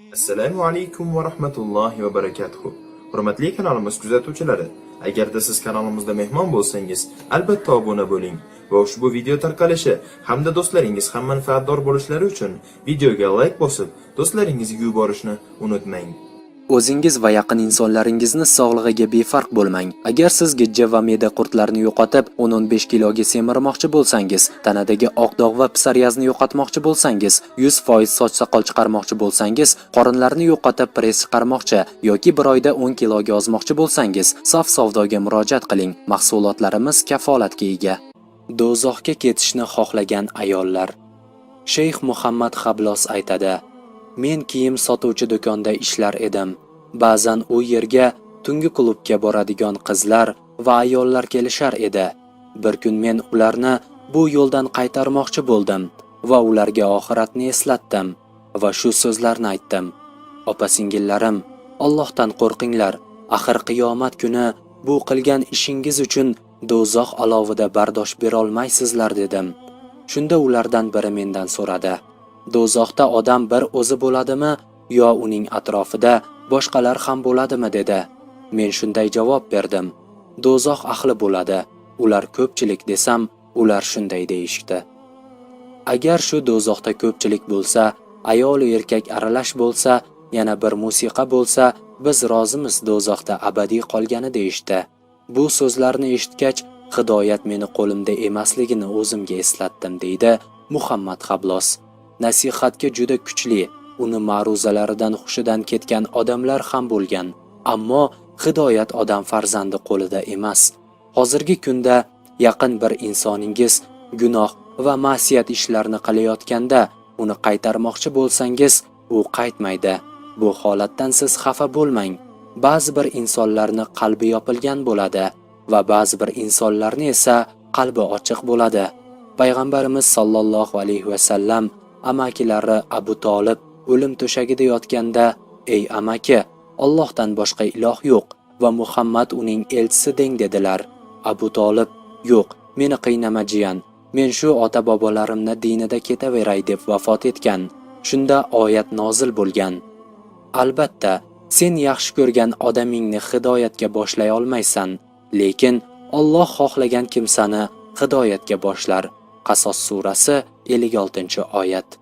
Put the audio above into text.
Assalomu alaykum va rahmatullohi va barakatuh. Hurmatli kanalimiz kuzatuvchilari, agarda siz kanalimizda mehmon bo'lsangiz, albatta obuna bo'ling va ushbu video tarqalishi hamda do'stlaringiz ham manfaatdor bo'lishlari uchun videoga like bosib, do'stlaringizga yuborishni unutmang. O'zingiz va yaqin insonlaringizni sog'lig'iga befarq bo'lmang. Agar siz gijja va me'da qurtlarini yo'qotib, 10-15 kiloga semirmoqchi bo'lsangiz, tanadagi oq dog' va psoriazni yo'qotmoqchi bo'lsangiz, 100% soch soqol chiqarmoqchi bo'lsangiz, qorinlarni yo'qotib press chiqarmoqchi yoki bir oyda 10 kiloga ozmoqchi bo'lsangiz, Sof savdoga murojaat qiling. Mahsulotlarimiz kafolatga ega. Do'zaxga ketishni xohlagan ayollar. Shayx Muhammad Hablos aytadi: Men kiyim sotuvchi do'konda ishlar edim. Ba'zan u yerga tungi klubga boradigan qizlar va ayollar kelishar edi. Bir kun men ularni bu yo'ldan qaytarmoqchi bo'ldim va ularga oxiratni eslatdim va shu so'zlarni aytdim: Opa-singillarim, Allohdan qo'rqinglar. Axir qiyomat kuni bu qilgan ishingiz uchun do'zax alovida bardosh berolmaysizlar, dedim. Shunda ulardan biri mendan so'radi: Do'zaxda odam bir o'zi bo'ladimi yo uning atrofida boshqalar ham bo'ladimi, dedi. Men shunday javob berdim: Do'zax ahli bo'ladi, ular ko'pchilik, desam, ular shunday deyishdi: Agar shu do'zaxda ko'pchilik bo'lsa, ayol erkak aralash bo'lsa, yana bir musiqa bo'lsa, biz rozimiz do'zaxda abadiy qolgani, deyishdi. Bu so'zlarni eshitgach, hidoyat meni qo'limda emasligini o'zimga eslatdim, deydi Muhammad Hablos. Nasihatga juda kuchli, uni ma'ruzalaridan hushidan ketgan odamlar ham bo'lgan. Ammo hidoyat odam farzandi qo'lida emas. Hozirgi kunda yaqin bir insoningiz gunoh va ma'siyat ishlarini qilayotganda uni qaytarmoqchi bo'lsangiz, u qaytmaydi. Bu holatdan siz xafa bo'lmang. Ba'zi bir insonlarni qalbi yopilgan bo'ladi va ba'zi bir insonlarni esa qalbi ochiq bo'ladi. Payg'ambarimiz sollallohu alayhi va sallam amakilari Abu Tolib o'lim to'shagida yotganda: "Ey amaki, Allohdan boshqa iloh yo'q va Muhammad uning elchisi deng", dedilar. Abu Tolib: "Yo'q, meni qiynama jiyan, men shu ota-bobolarimni dinida ketaveray", deb vafot etgan. Shunda oyat nozil bo'lgan: Albatta, sen yaxshi ko'rgan odamingni hidoyatga boshlay olmaysan, lekin Alloh xohlagan kimsani hidoyatga boshlar. Qasos surasi 56-oyat.